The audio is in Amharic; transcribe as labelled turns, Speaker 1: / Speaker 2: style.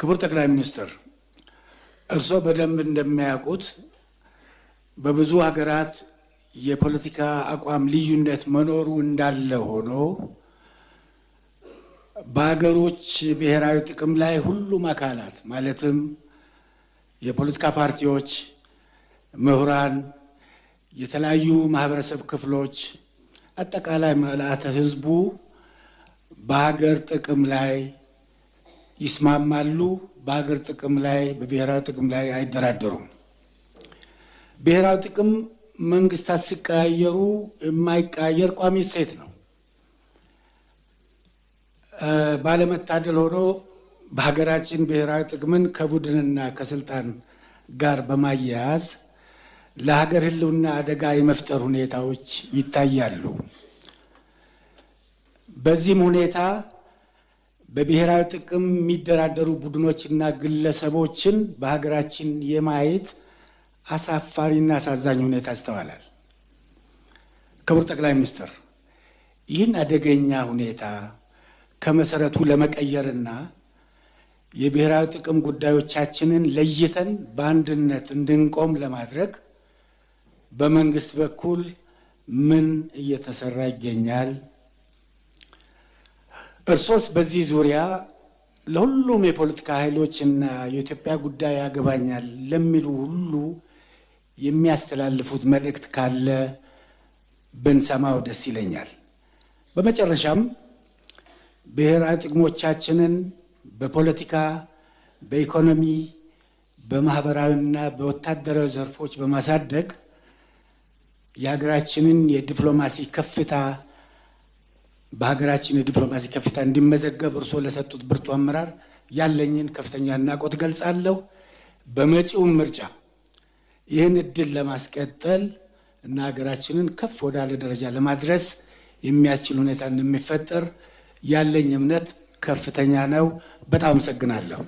Speaker 1: ክቡር ጠቅላይ ሚኒስትር፣ እርስዎ በደንብ እንደሚያውቁት በብዙ ሀገራት የፖለቲካ አቋም ልዩነት መኖሩ እንዳለ ሆኖ በሀገሮች ብሔራዊ ጥቅም ላይ ሁሉም አካላት ማለትም የፖለቲካ ፓርቲዎች፣ ምሁራን፣ የተለያዩ ማህበረሰብ ክፍሎች፣ አጠቃላይ ምልአተ ሕዝቡ በሀገር ጥቅም ላይ ይስማማሉ። በሀገር ጥቅም ላይ በብሔራዊ ጥቅም ላይ አይደራደሩም። ብሔራዊ ጥቅም መንግስታት ሲቀያየሩ የማይቀያየር ቋሚ እሴት ነው። ባለመታደል ሆኖ በሀገራችን ብሔራዊ ጥቅምን ከቡድንና ከስልጣን ጋር በማያያዝ ለሀገር ሕልውና አደጋ የመፍጠር ሁኔታዎች ይታያሉ። በዚህም ሁኔታ በብሔራዊ ጥቅም የሚደራደሩ ቡድኖችና ግለሰቦችን በሀገራችን የማየት አሳፋሪና አሳዛኝ ሁኔታ ይስተዋላል። ክቡር ጠቅላይ ሚኒስትር፣ ይህን አደገኛ ሁኔታ ከመሰረቱ ለመቀየርና የብሔራዊ ጥቅም ጉዳዮቻችንን ለይተን በአንድነት እንድንቆም ለማድረግ በመንግስት በኩል ምን እየተሰራ ይገኛል? እርሶስ በዚህ ዙሪያ ለሁሉም የፖለቲካ ኃይሎችና የኢትዮጵያ ጉዳይ ያገባኛል ለሚሉ ሁሉ የሚያስተላልፉት መልእክት ካለ ብንሰማው ደስ ይለኛል። በመጨረሻም ብሔራዊ ጥቅሞቻችንን በፖለቲካ፣ በኢኮኖሚ፣ በማህበራዊና በወታደራዊ ዘርፎች በማሳደግ የሀገራችንን የዲፕሎማሲ ከፍታ በሀገራችን የዲፕሎማሲ ከፍታ እንዲመዘገብ እርስዎ ለሰጡት ብርቱ አመራር ያለኝን ከፍተኛ አድናቆት ገልጻለሁ። በመጪውም ምርጫ ይህን እድል ለማስቀጠል እና ሀገራችንን ከፍ ወዳለ ደረጃ ለማድረስ የሚያስችል ሁኔታ እንደሚፈጠር ያለኝ እምነት ከፍተኛ ነው። በጣም አመሰግናለሁ።